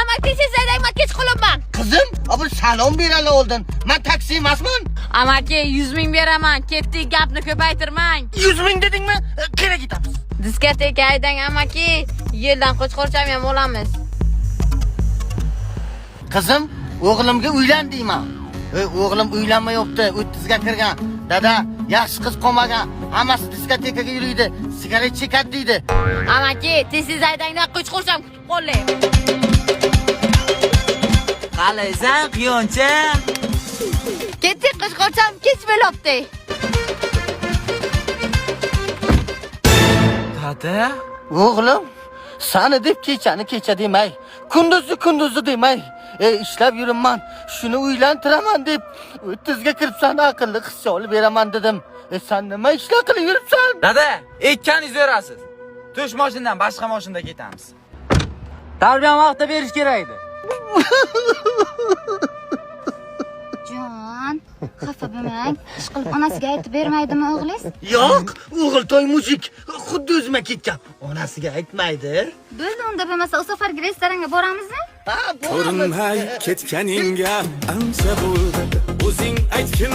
Amaki, tez haydang, man kech qolyapman. Qizim, bir salom berali oldin. Man taksi emasman. Amaki, 100 ming beraman. Ketdik, gapni ko'paytirmang. 100 ming dedingmi? Qayerga ketamiz? Diskoteka haydang, amaki. Yo'ldan qo'chqorcham ham olamiz. Qizim, o'g'limga uylan deyman. Ey, o'g'lim uylanmayapti, 30 ga kirgan. Dada, yaxshi qiz qolmagan. Hammasi diskotekaga yuriydi, sigaret chekadi deydi. Amaki, tez tez haydangda, qo'chqorcham kutib qoldi. Qalaysan, quyoncha? Ketdik, qo'chqorcham, kech bo'lyapti. Dada? O'g'lim, sani deb kechani kecha demay, kunduzni kunduzni demay, ishlab yuribman, shuni uylantiraman deb 30 ga kiribsan, aqlli qizcha olib beraman dedim. Sen nima ishlar qilib yuribsan? Dada, ekkaningiz yorasiz. Tush mashinadan boshqa mashinada ketamiz. Tarbiyani vaqtida berish kerak edi. Jon, xafa bo'lmang. Ish qilib onasiga aytib bermaydimi o'g'lingiz? Yo'q, o'g'il toy mujik, xuddi o'zima ketgan. Onasiga aytmaydi. Bo'ldi unda, bo'lmasa u safargi restoranga boramizmi? Ha, boramiz. Ko'rinmay ketganingga ancha bo'ldi. O'zing aytgin.